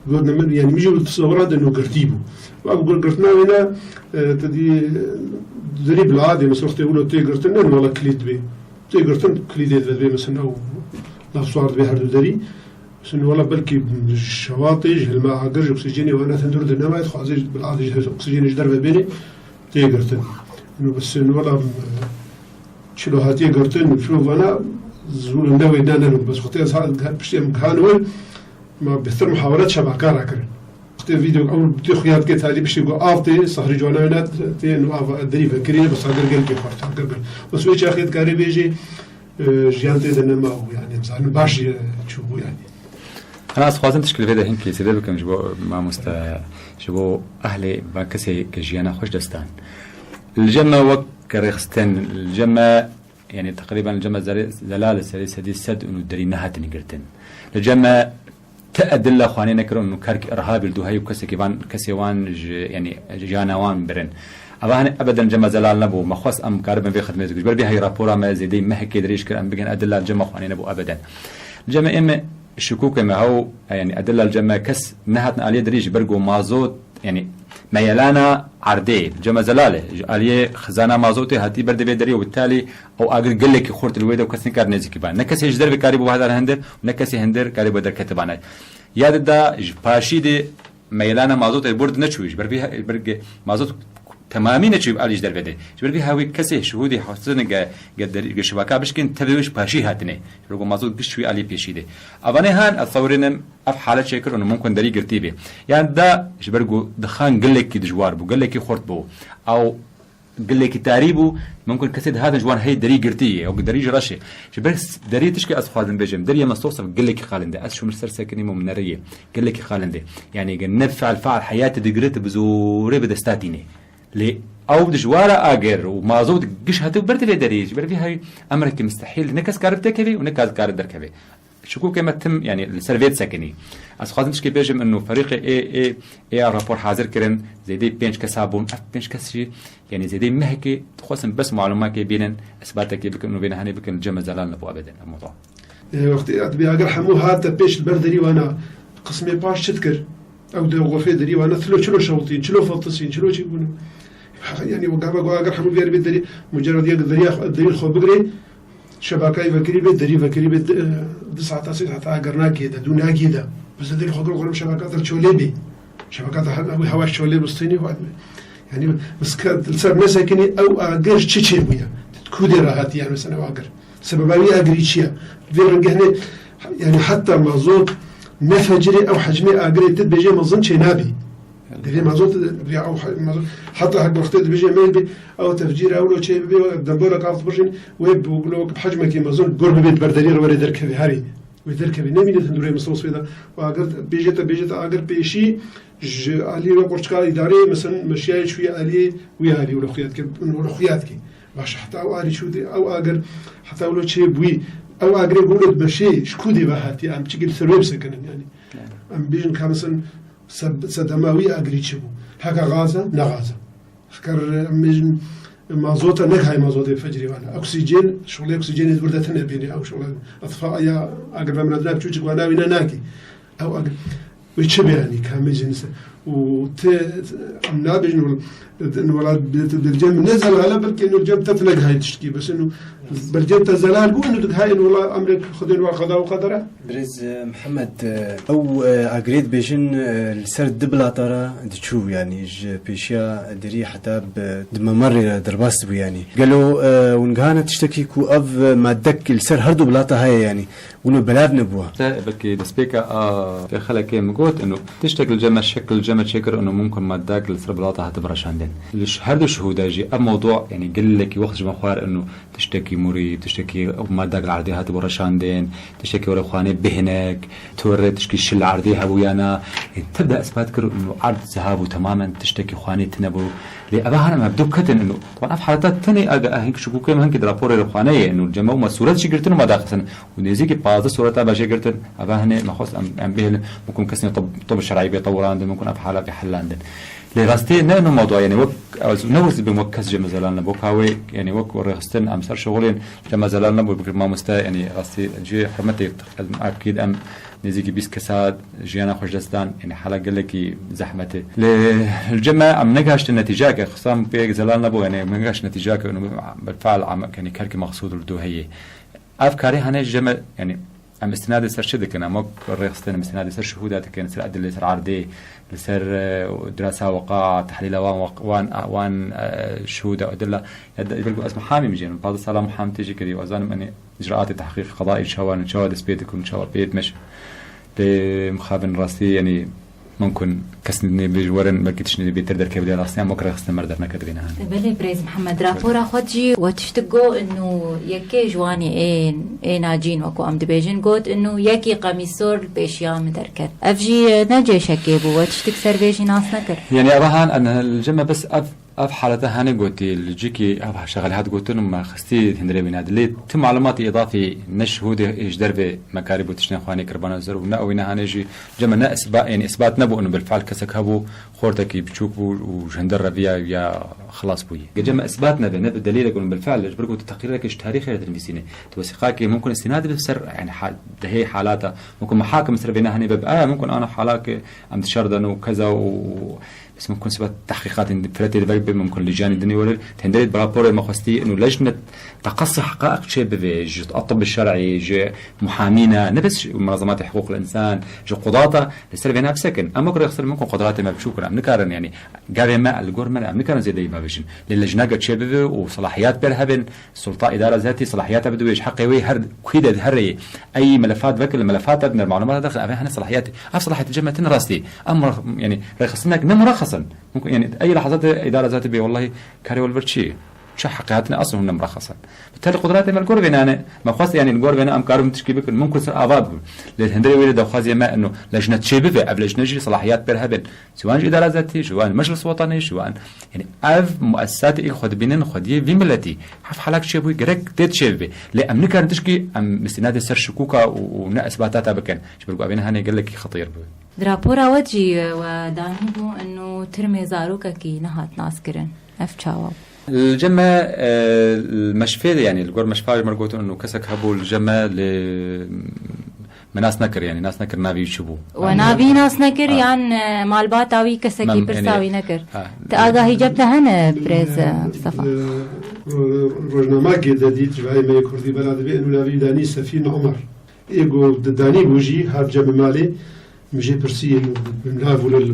gotin min, yanî min jî sewran de nû girtî bû. Ev gur-, girtina wêna, e, te dî, e, derî bila adê, mesela wextê wilo tê girtin, ne wala kilît bê. Tê girtin kilîdê de bê, mesela ew lafsuar dibê her du derî. Sin wala belkî şewatê ji hilma agir ji oksîjenê wana hundir de nemaye, dixwaze ji bil adê ji oksîjenê ji derve bêne tê girtin. Ino bi sin wala çilo hatiye girtin, çilo vana zû ne wê ne neno. Bes wextê ez ha-, piştî em gihan we, ma bêhtir muhawele şebaka rakirin. Wextê vîdeo ew tê xuya dike talî piştî ku av tê, sahrî cwana wêna tê, ino av derî vekirî, bes agir gelkî xurt, agir gelkî. Bes wê çaxê dikarê bêjê, e, jiyan tê de nema û, yanî, em zanin baş, e, çûbû, yanî. Ana ez xwazim tişkil vê de hinkî sêde bikim ji bo mamoste, ji bo ehlê van kesê ke jiyana xweş destan. Li cem me wek rêxistin, li cem me, yanî, teqrîben li cem me zerê, zelal serê sedî sed û derî nehatin girtin. Li cem me ti edilla xwanê nekirin û karkî irhabî li dû heyî û kesekî van, kesê wan ji, yanî, jiyana wan birin. Eva hene ebeden cema zelal nebû. Me xwest em karibin vê xidmê dikin. Ji ber vê heyî rapora me zêdeyî mehekê dirêj kir, em bigin edilla cema xwanê nebû ebeden. Cema ê me şikûkê me hew, yanî edilla cema kes nehatin aliyê dirêj ji ber ku mazot, yanî meyelana erdê, cema zelal e. Ji aliyê xizana mazotê hatî ber devê derê û bi talî ew agir gelekî xurt li wê de û kes nikar nêzîkî ba. Ne kesê ji dervê karî bû hadar hundir û ne kesê hundir karî bû derketibane. Ya di da ji paşî de meyelana mazotê burd neçûyî, ji ber vî he-, ji ber ge-, mazot temamî neçûyî alî ji derve de. Ji ber vî hawî kesê şihûdî hestin ge, ge der-, ge şibaka bişkin tevê wê ji paşî hatine. Ji ber ku mazot giş çûyî alî pêşî de. Avanê han ez sewirînim ev hale çêkir û mumkin derî girtî bê. Yan da ji ber ku dixan gelekî dijwar bû, gelekî xurt bû. Ew gelekî tarî bû, mumkin kesê dihatin ji wan hey derî girtî ye, ew derî ji reş e. Ji ber s-, derî tişkî ez xwazim bêjim, derî me sosev gelekî xalinde. Ez şûm li ser sekinî min nereyê. Gelekî xalinde. Yanî ge ne fe'l fe'l heyatê digire tu bi zorê bi desta tînê. Lê ew dijwara agir û mazot giş hatibû ber divê derî. Ji ber vî heyî emrekî mistehîl ne kes kare bi te kevê û ne kes kare derkevê. Şikûkê me tim, yanî li ser vê disekinî. Ez xwazim tişkê bêjim, ino ferîqê ê, ê, ê ya rapor hazir kirin, zêdeyî pênc kesa bûn. Ev pênc kes jî, yanî zêdeyî mehekê dixwestin bes malûmakê bînin, isbatekê bikin û vê nehanê bikin, li cem me zelal nebû ebeden, ev mewdu. E, wextê ya dibê agir hemû hate pêş li ber derî wana, qismê paş çi dikir? Ew de xofê derî wana, tilo çilo şewitîn, çilo fetisîn, çilo çi bûne? Yanî, we gava, gava agir hemû viyarî bê derî, mucerred ya derî, derî xwe bigirê, şebakayê vekirî bê, derî vekirî bê, di, di saeta, sê saeta agir nakê de, dû nakê de. Mesela derî xwe gir, xwe şebaka te çolê bê. Şebaka te he-, ew hewa çolê bistînî, xwe, yanî, miska, li ser nesekinî ew agir çi çêbûye? Ku dê re hatiye, mesela, ew agir? Sebeba wî agirî çi ye? Vê rengê hene, yanî, heta mazot nefecirê ew hecmê agirê tu dibêje mezin çê nabî. Divê mazot, ya ew he-, mazot, heta hek wextê dibêje meyl bê, ew tefcîr ew lo çê bibê, dembolek av dibirjin, wê bi, bi hecmekî mezin gur bibê, ber derî re were derkevê herî. Wê derkevê, nemîne hundirê misos wê de. Û agir bêje te, bêje te agir pêşî, ji alî wê qurçika îdareyê, mesela, meşiyayê çûye alî wî alî, wilo xuya dike, wilo xuya dike. Baş, heta ew alî çû dê, ew agir, heta wilo çê bûyî, ew agirê ku wilo dimeşê, ji ku dê ve hatiye, em çikî li ser wê bisekinin, yanî. Yanî. Em bêjin ka, mesela, sed-, sedema wî agirî çi bû? Heke gaza, ne gaza. Heker em bêjin mazota, ne hay mazotê fecrî wana. Oksîjen, şolê oksîjenê di wir de tune bênê, ew şolê itfaiya agir ve miradina çûçik wana wî ne nakî. Ew ag-, wê çi be, yanî, kamê cînî ser. Û te, em nabêjin, wala, wala, bi, bi cem ne zelale, belkî eno cem te tine gihayê tiştkî, bes eno, bi cem te zelal bû, eno digihayê, eno, wala, emrê Xwedê, wala, qeda û qedere. Birêz, e, Mihemed, e, ew, e, agirê dibêjin, e, li ser di bilata re diçû, yanî ji pêşiya derî heta bi, di memerê re derbas dibû, yanî. Gelo, e, hûn gihane tiştekî ku ev, e, madek li ser her du bilata heye, yanî, wilo belav nebûwa? Te belkî destpêka a vê xelekê min got, ino tiştek li cem me şekil li cem me çêkir, ino mumkin madek li ser bilata hatibe reşandin. Li ş-, her du şihûda jî ev mewdû, yanî gelekî wext ji me xwar, ino tiştekî mûrî, tiştekî madek li erdê hatibû reşandin, tiştekî were xwanê bêhnek, torê tişkî şil li erdê hebû ya na. Ê, tev de ispat kir û erd ziha bû temamen, tiştekî xwanê tine bû. Lê eva hene me bi dû ketin û wan ev haleta tenê aga hink şikûkê me hinkî di raporê li xwanê ye û cem me sûret jî girtin û me daxistin û nêzîkî pazdeh sûreta me jê girtin. Eva hene me xwest em, em bihêlin, mumkin kesên tib, tib şer'î bê tewirandin, mumkin ev hala bê hellandin. Lê rastî ne eno mewdû, yanî wek ez ne wezî bim wek kes ji me zelal nebû, ka wê, yanî wek rêxistin em ser şixulên ji me zelal nebû, bikir mamoste, yanî rastî cihê hurmetê ez akîd em nêzîkî bîst kesa jiyana xwe ji dest dan, yanî hala gelekî zehmet e. Lê li cem me em negihiştin netîceyeke, xisam pê zelal nebû, yanî em negihiştin netîceyeke, û bilfeal am, yanî kerkî mexsûd li dû heye. Ev karê hene ji cem me, yanî Em îstînadê ser çi dikin? Em wek rêxistin, em îstînadê ser şihûda dikin, ser edilê, ser erdê, li ser, e, dirasa weqa, tehlîla wan weq-, wan, wan, e, şihûda edila. Ya da, belkî ez muhamî min jî, min pazdeh sala muhamtî jî kirî. Ez zanim, yanî, îcraatê tehqîq qedaî çawa ne, çawa dest pê dikin, çawa pê dimeşin. Lê mixabin rastî, yanî, Mumkin kes nê bêj werin, belkî tiştê bêtir derkeve, lê rastî em wek rêxistin me li derneketibî niha. Belê, birêz Mihemed, rapora xwe jî we tiştik got, inu yekê ji wanî ên, ê nacîn, wekû em dibêjin, got, inu yekî qemîsor li pêşiya min derket. Ev jî, e, ne cêşekê bû, we tiştik ser vê jî nas nekir. Yanî, eva han, em, li cem me bes ev Ev halete hane gotî, li cîkî ev şexelî hat gotin û me xistî hundirê wî nade. Lê ti malumatê îdafî ne şihûdê ji dervê me karîbû tiştên xwe nê kiribana ser û ne ew ne hane jî cem me ne isba-, yanî isbat nebû û bilfeal kesek hebû, xortekî biçûk bû û ji hundir re viya ya xilas bûyî. Cem me isbat nebe, ne bi delîlek û bilfeal, ji ber ku tu teqrîrekê ji tarîxê re dinivîsînê. Tu wesîqakê mumkin îstînad dibe ser, yanî ha-, dehê halata, mumkin mihakim ser vê ne hane be, aya mumkin ana halake em di şer de ne û keza û Bes mumkin seba tehqîqatên di firetê de vek be, mumkin lîjanê dinê were, tenderê bi raporê me xwestî, ino lejnet teqesî heqaiq çê bibe, ji etib şer'î, ji muhamîna, ne bes ji munazematê hiqûq insan, ji qudata, li ser vêna bisekin. Em wek rêxistin mumkin qudratê me biçûk in, em nikarin, yanî gavê me, li gor me, em nikarin zêdeyî me bijin. Lê lejneke çê bibe û selahiyat pêr hebin, Sulta îdara zetî selahiyata bide wê ji heqê wê her kû de herê. Ey melefat vekil, melefata diner, malumata dexin, ev hene selahiyatê. Ev selahiyatê cem me tine rastî. Em mura-, yanî rêxistinek ne muraxis in. Mumkin, yanî ey lehazatê îdara zetî bê, wellahî karê we li vir çi? Çi heqê hatine eslin hûn ne muraxis in. Bi tel qudratê me li gor vê nane, me xwest yanî li gor vê ne em karin tişkî bikin. Mumkin ser ava bibin. Lê hundirê wê de dewxazê me ino lejne çê bibe, ev lejne jî selahiyat pêr hebin. Ji wan ji îdara zetî, ji wan Meclis Wetanî, ji wan, yanî ev muessesatê ê xwe dibînin xwediyê vî miletî. Hef halak çêbûyî gerek tê çêbibê. Lê em nikarin tişkî em mistinadê ser şikûka û, û ne isbatata bikin. Ji ber ku evên hanê gelekî xetîr bû. Di rapora we jî we danîbû ino tirmê zarokekî nehat naskirin. Ev çawa bû? Li cem me, e, li meşfê de, yanî li gor meşfa ji me re gotin ino kesek hebû li cem me li Me nas nekir, yanî nas nekir navî wî çi bû. We navî nas nekir, ha, yan, e, malbata wî kesekî pirsa wî nekir? Ha. Te agahî cem te hene, birêz, e, Mistefa? Ro-, ro-, rojnamakê de dît, ji vayê me yê Kurdî bela dibê, eno navî danî Sefîn Omer. Ê ku di danî bû jî, hat cem malê, min jê pirsî, eno bi nav wile li,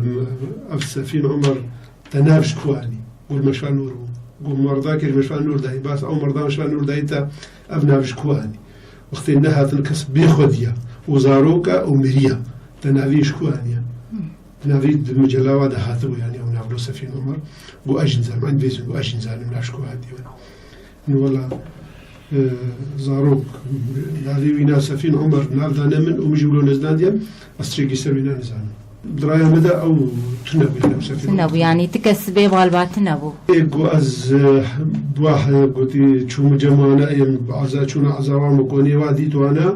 ev Sefîn Omer te nav ji ku anî? Got, Meşfa Nûr bû. Got, merda kir Meşfa Nûr dayî. Bas ew merda Meşfa Nûr dayî te ev nav ji ku anî? Wextê nehatin kes bê xwe diya û zarok e û miriya. Te navî ji ku aniye? Navî di micelawa de hatibû, yanî ew navlo Sefîn Omer. Got, ez jî nizanim, em bêzin, got, ez jî nizanim nav ji ku hatiye. Min wela, e, zarok, navê wî na Sefîn Omer, nav dane min û min jî wilo nêz nadiye, ez tiştekî ser wî ne nizanim. Di raya min de ew tune bû, yanî Sefîn Omer. Tune bû, yanî ti kes bê malbat tune bû. Ê ku ez, e, bi wa heye gotî, çûm cem wana, em eza, çûna eza wan bi konê wa dît wana,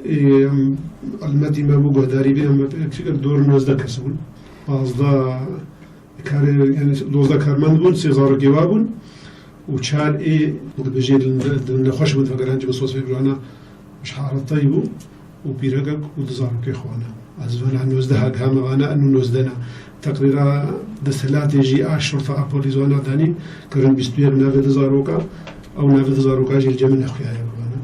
ê, em, elmetî me bû guhdarî bê, em, fikir dor nozdeh kes bûn. Pazdeh Karê, yanî dozdeh karmend bûn, sê zarokê wa bûn û çar ê dibêjê din, din nexweş bûn, vegeran cim sosfê birana ji hareta yî bû. û pîrekek û du zarokê xwe ne. Ez vana nozdeh hek heme vana eno nozdeh ne. Teqrîra desthilatê jî a şurta a polîs vana danî kirin bîst û yek navê du zaroka, ew navê du zaroka jî li cem min nexuyaye vana.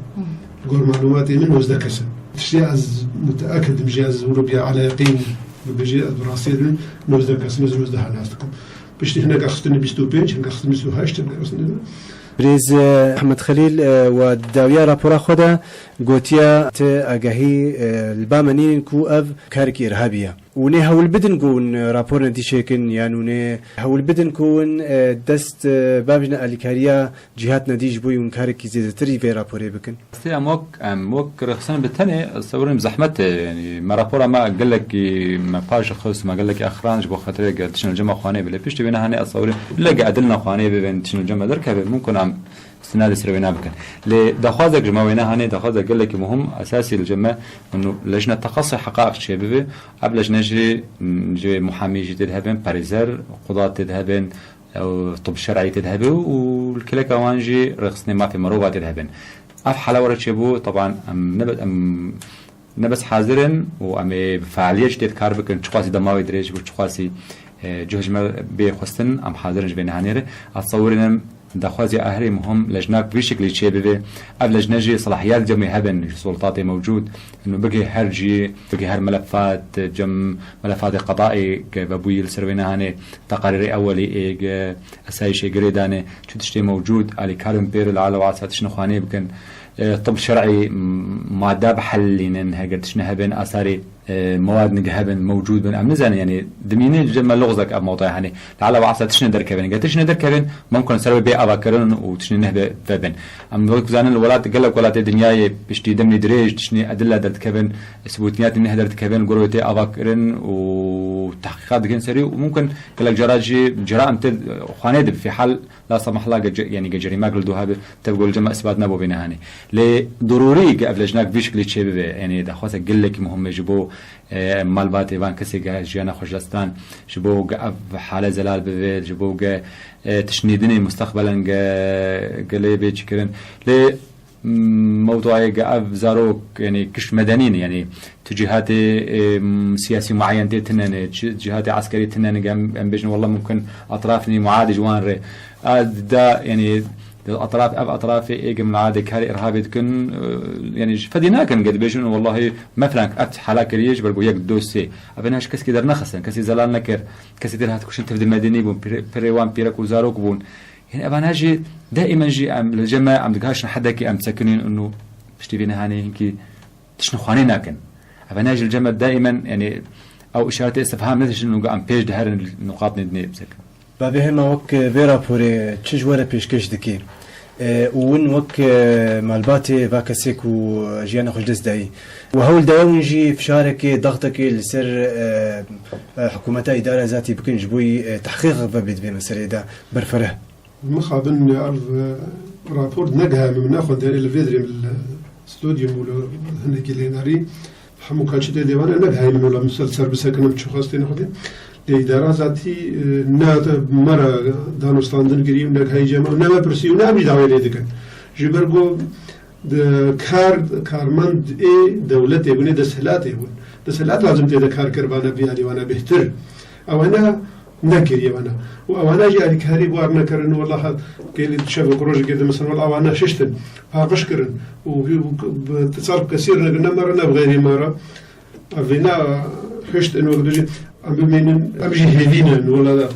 Gor malûmatê min nozdeh kes in. Tiştê ez muteakid im jî, ez wilo biya ala yeqîn bibêjî, ez bi rastiyê dinim nozdeh kes in, ez nozdeh nas dikim. Piştî hinek axistine bîst û pênc, hinek axistine bîst û heşt, hinek axistine Birêz, e, Ehmed Xelîl, e, we di dawiya rapora xwe de gotiye ti agahî, e, li ba me nînin ku ev karekî irhabî ye. Û nê hewl bidin ku hûn rapor netîçêkin, yan hûn ê hewl bidin ku hûn, e, dest, e, bavêjin alîkariya cîhat nedî ji bo hûn karekî zêdetirî vê raporê bikin. Rastî em wek, em wek rêxistin bi tenê, ez tebirim zehmet e, yanî me rapora me gelekî me paş xist, me gelekî exran ji bo xetirê ge tiştin li cem me xwanê bile. Piştî wê nehanê ez tebirim lege edil nexwanê bibin tiştin li cem me derkeve, mumkin em istinadê ser wê nabikin. Lê daxwazek ji me wê nehanê, daxwazek gelekî muhim, esasî li cem me, û lejne teqasê heqaiq çêbibe, ev lejne jî, jî muhamî jî tê de hebin, parêzer, qudat tê de hebin, ew tib şer'î tê de hebe û li keleka wan jî rêxistinê mafê mirova tê de hebin. Ev hala were çêbû, teban em nebe-, em ne bes hazir in û em ê bi fealiyet jî tê de kar bikin, çiqasî dema wê dirêj bû, çiqasî, e, cih ji me bê xwestin, em hazir in ji vê nehanê re. Ez tebirim daxwazê aherî muhim lejnak bi vî şeklî çêbibe. Ev lejne jî selahiyat cem wê hebin, ji sultatê mewcûd, û bigê her cî, bigê her melefat, cem melefatê qedaî ke vebûyî li ser wê nehanê, teqarîrê ewelî ê ge esayîşê girê danê, çi tiştê mewcûd, alîkar bin pêr li ala wasa tiştine xwanê bikin. E, tib şer'î, m-, mada bihelînin, heger tiştine hebin, asarê, e, mewad nige hebin, mewcûd bin, em nizanin, yanî dimînin ji me lixzek ev mewdaya henê. Li ala wasa tiştine derkevin. Ge tiştine derkevin, mumkin ser wê bê avakirin û tiştine nehbe vebin. Em wek zanin li welat, gelek welatê dinyayê piştî demî dirêj tiştine edilla derdikevin, subûtiyatê neh derdikevin, gor wê tê avakirin û tehqîqat dikin serî û mumkin gelek cara jî cera em tê xwanê de bi fîhal la semahla ge ce-, yanî ge cerîmak li doha bi tev gol cema isbat nebû vê nehanê. Lê dorûrî ge ev lejnak vî şeklî çêbibe, yanî daxwasa gelekî muhim e ji bo, e, malbatê van kesê ge jiyana xwe ji dest dan, ji bo ge ev hale zelal bibe, ji bo ge, e, tiştnîdinê mustaqbelen ge, ge lê bê çikirin. Lê, m, mewduayê ge ev zarok, yanî kişt medenî ne, yanî tu cîhatê, e, m, siyasî muayen tê tine ne, çi cîhatê eskerî tine ne, em, em bêjin, wallah mumkin etrafnî muadî ji wan re. A, da, yanî, di etraf, ev etrafê ê ge muadê karê irhabê dikin, e, yanî ji fedî nakin, ge dibêjin, wallahî, me filan ev hala kiriye ji ber ku yek, du, sê. Ev ne ji keskî dernexistin, kesî zelal nekir, kesî tê hat kuştin, tevdî medenî bûn, pire-, pirê wan pîrek û zarok bûn. Yanî evana jî daîmen jî em li cem me em digaşin hedekî em disekinîn û piştî vê nehanê hinkî tiştine xwanê nakin. Evana jî li cem me daîmen, yanî ew îşaretê istifham nedişin û em pêş diherin nuqat nê dinê bisekin. Bavê hema wek vê raporê çi ji we re pêşkêş dikî? E, û win wek, e, malbatê va kesê ku jiyana xwe ji dest dayî. Û hewl daye win jî fişarekê, daxtekê li ser, e, e, hikûmeta îdara zatî bikin ji bo yî, e, tehqîq vebê di vê meseleyê de berfireh. Mixabin ev, e, rapor negiha min, min nexwend, yanî li vê derê min li stûdyo bû li hinekî lênerî. Hemû kaçî tê dêvana negiha min, wela min ser, ser bisekinim çi xwestê nexwedê. Lê îdara zatî, e, ne me re danûstandin kirî û negihayî cem, ne me pirsî û ne em jî dawê lê dikin. Ji ber ku di kar, karmend ê dewletê bûn, ê desthilatê bûn. Desthilat lazim tê de kar kiribana vî alî wana bêhtir. Ewana nekiriye wana. Û ewana jî alîkarî bi wan nekirin, wela gelî şevek rojekê de, mesela, wela ewana şiştin, paqij kirin û, û bi teserruf kesî re ne me re ne bi xeyrê me re. Ev vêna hişt in wek dijî em bimînin, em jî hêvî ne, wela,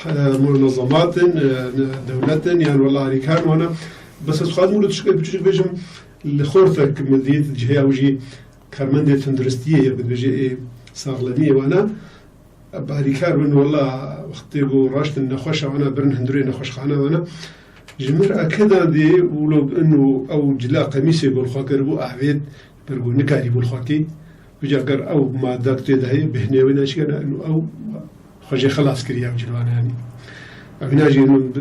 e, munezemat in, e, dewlet in, yan wela alîkar wana. Bes ez xwazim wilo tiştek biçûk bêjim, li xortek min dît, cihê ew jî karmendê tunduristiyê ye, dibêje ê saxlemiyê wana. Barîkar bin, wela wextê ku raştin nexweşa wana birin hundirê nexweşxana wana. Ji min re keda dê wilo in û ew cila qemîsê ku li xwe kiribû avêt, ber ku nikarîbû li xwe kê. Vîca ger ew madak tê de heye, bêhnê wê neçikene, in û ew xwe jê xelas kiriye ew cilwana yanî. Evîna jî min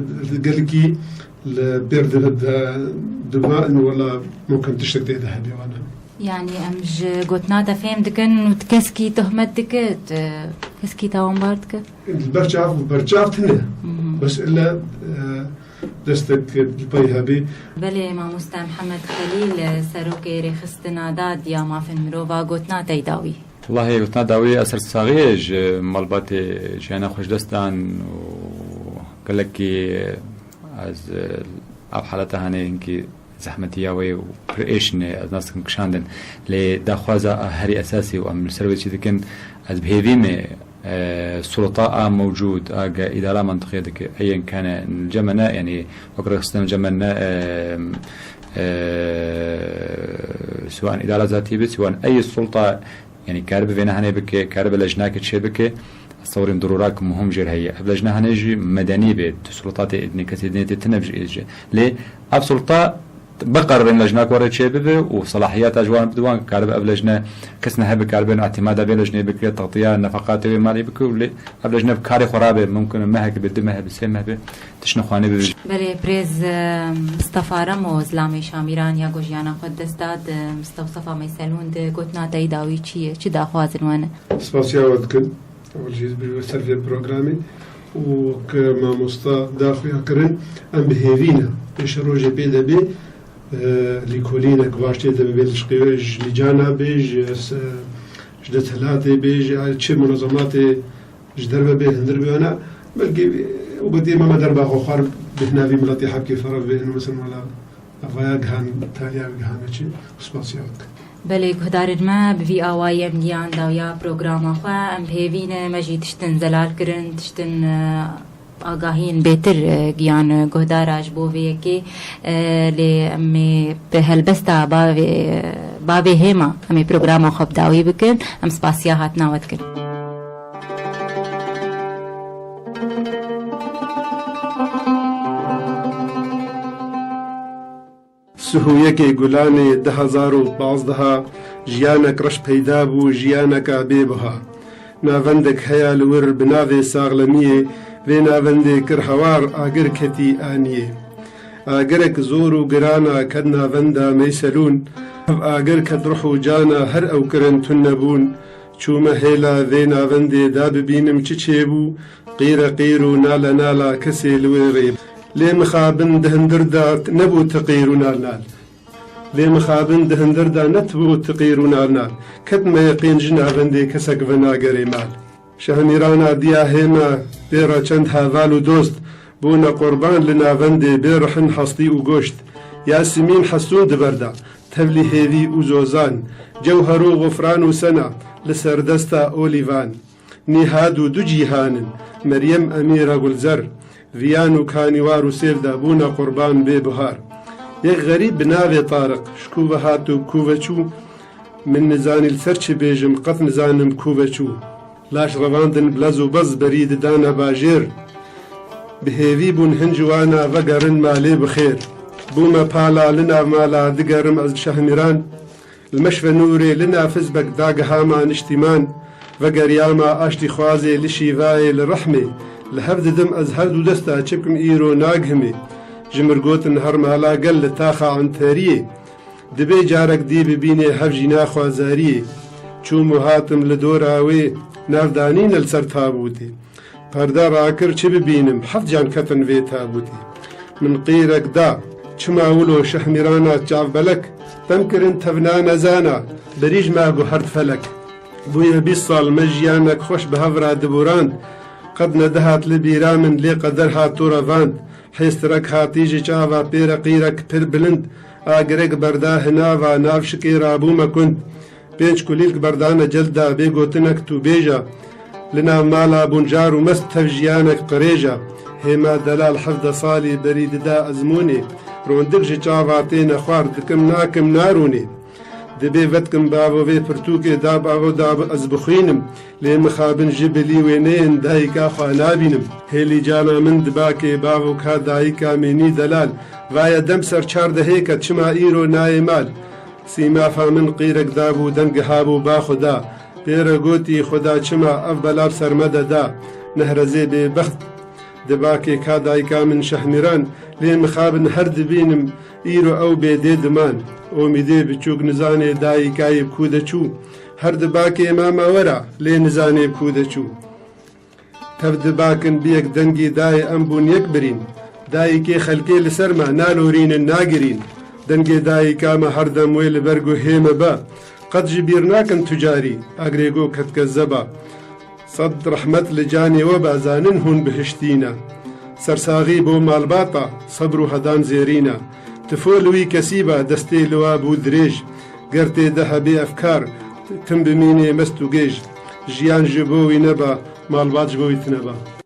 gelkî li pêr di, di, dima in wela mumkin tiştek tê de hebe wana. Yanî em ji gotina te fêm dikin û tu keskî tohmet dike, tu keskî tawanbar dike? Li ber çav, ber çav tune. Mhm. Bes ille, e, Destek li pey hebî. Belê, mamoste Mihemed Xelîl, serokê rêxistina Dad ya Mafên Mirova, gotina te yî dawî. Wellahî, gotina dawî ez ser saxiyê ji malbatê jiyana xwe ji dest dan û gelekî ez, ev haleta hanê hinkî zehmetî ya wê û pir êşîn e, ez nas dikim kişandin. Lê daxwaza a herî esasî û em li ser wê çî dikin, ez bi hêvî me, e, sulta a mewcûd, a ge îdara mentiqê dike, eyen kane cemene, yanî wek rêxistin cemene, e, e, siwan îdara zatî be, siwan ey sulta, yanî karibe vê nehanê bike, karibe lejnake çê bike, ez tewrîm dirûrak muhim jêr heye. Ev lejna hene jî medenî be, tu sultatê êdinê, kesê êdinê tê tine ji êdî. Lê ev sulta biqeribin lejnak were çê bibe û selahiyata ji wan bi wan karibe ev lejne kes ne hebe karibe îtîmada vê lejnê bike, taxtiya nefaqatê wê malê bike û lê ev lejne bi karê xwe rabe, mumkin e mehek be, du meh be, sê meh be, tiştine xwanê bibe. Belê, birêz, e, Mistefa Remo, zilamê Şamîran ya ku jiyana xwe dest da, di Mistefa Meyselûn di gotina te yî dawî çi ye? Çi daxwazin we ne? Spasiya we dikin. Ewil jî bi ser vê programê û ke mamosta daxuya kirin, em bi hêvî ne. Pêşerojê pê de bê, e, lîkolînek baş tê de bibe li şqê-, ji Mîcana bê, ji se-, ji Desthilatê bê, ji çi munezematê ji derve bê, hundir bê wana. Belkî û bi dê meme derba xwe xwar bi hinavî miletê hebkê ferav bê, inu mesela wala. Evaya gihan, taliya gihan çi? Spasiya wek. Belê, guhdarên me, bi vî awayî em giyan dawiya programa xwe. Em bi hêvî ne me jî tiştin zelal kirin, tiştin, e, agahiyên bêtir, e, giyan, e, guhdara ji bo vê yekê, e, lê em ê bi helbesta bavê, bavê hêma em ê programa xwe bi dawî bikin. Em spasiya hatina we dikin. Sih û yekê Gulanê du hezar û pazdeh jiyanek reş peyda bû, jiyaneka bê buha. Navendek heya li wir bi navê Saxlemiyê, vê navendê kir hewar, agir ketî aniyê. Agirek zor û giran a ket navenda Meyselûn, ev agir ket ruh û cana her ew kirin tune bûn. Çûme hêla vê navendê da bibînim çi çêbû, qîre qîr û nale nala kesê li wê rê. Lê mixabin di hindir de nebû ti qîr û nal nal. Lê mixabin di hindir de netibû ti qîr û nal nal. Ketime yeqîn ji navendê kesek venagerê mal. Şehmîrana diya hême pê re çend heval û dost, bûne qurban li navendê bê rihin hestî û goşt. Yasîmîn Hesûn di ber de, tevlî hêvî û zozan, Cewher û Xufran û Sena li ser desta Olîvan. Nîhad û du cîhan in, Meryem Emîra Gulzer, Viyan û Kanîwar û Sêv de bûne qurban bê buhar. Yek xerîb bi navê Tariq, ji ku ve hat û ku ve çû, min nizanî li ser çi bêjim, qet nizanim ku ve çû. Laş revandin bi lez û bez berî didane bajêr. Bi hêvî bûn hin ji wana vegerin malê bi xêr. Bûme pala li nav mala digerim ez bi Şehmîran. Li meşve nûrê li nav hizbek dagihama niştîman. Vegeriyama aştîxwazê li şîvayê li rehmê. Li hev didim ez her du desta çi bikim îro nagihimê. Ji mir gotin her mala gel li taxa Enteriyê. Dibê carek dî bibînê hev jîna xwezariyê. Çûm û hatim li dora wê, nav danîne li ser tabûtê. Perde rakir çi bibînim, heft can ketin vê tabûtê. Min qîrek da, çima wilo Şehmîrana çavbelek, dem kirin tevna nezana, berî ji me guhert felek. Bûye bîst sal me jiyanek xweş bi hev re dibûrand, qet nedihat li bîra min lê qeder hat tu revand. Hêstirek hatî ji çava pê re qîrek pir bilind, agirek berda hinava nav şikê rabûme kund. Pênc kulîlk berdane celda bê gotinek tu bêja. Li nav mala bûn car û mest tev jiyanek qirêja. Hêma delal hevdeh salî berî dida ezmûnê. Rondik ji çava têne xwar dikim nakim narûnê. Dibê vetkim bavo vê pirtûkê da bavo da bi ez bixwînim. Lê mixabin ji bilî wê neyên dayika xwe nabînim. Hêlî cana min dibakê bavo ka dayika mênî delal. Vaye dem ser çardehê ke çima îro nayê mal. Sîmafa min qîrek dabû, dem gihabû ba Xuda. Pê re gotî, Xuda çima ev bela bi ser me de da? Nehrezê bêbext di bakê ka dayika min Şehmîran, lê mixabin her dibînim, îro ew bêdê diman. Omîdê biçûk nizanê dayika yê bi ku de çû. Her di bakê mama wera, lê nizanê bi ku de çû. Tev dibakin bi yek dengî dayê em bûn yek birîn. Dayikê xelkê li ser me nalorînin, nagirîn. Dengê dayika me herdem wê li ber guhê me be. Qet ji bîr nakin tu carî, agirê go ketke zeba. Sed rehmet li canê we be, zanin hûn bihiştî ne. Sersaxî bo malbata, sebr û hedan zêrî ne. Tifo li wî kesî be, destê li we bû dirêj. Ger tê de hebê efkar, tim bimînê mest û gêj. Jiyan ji bo wî nebe, malbat ji bo wî tine be.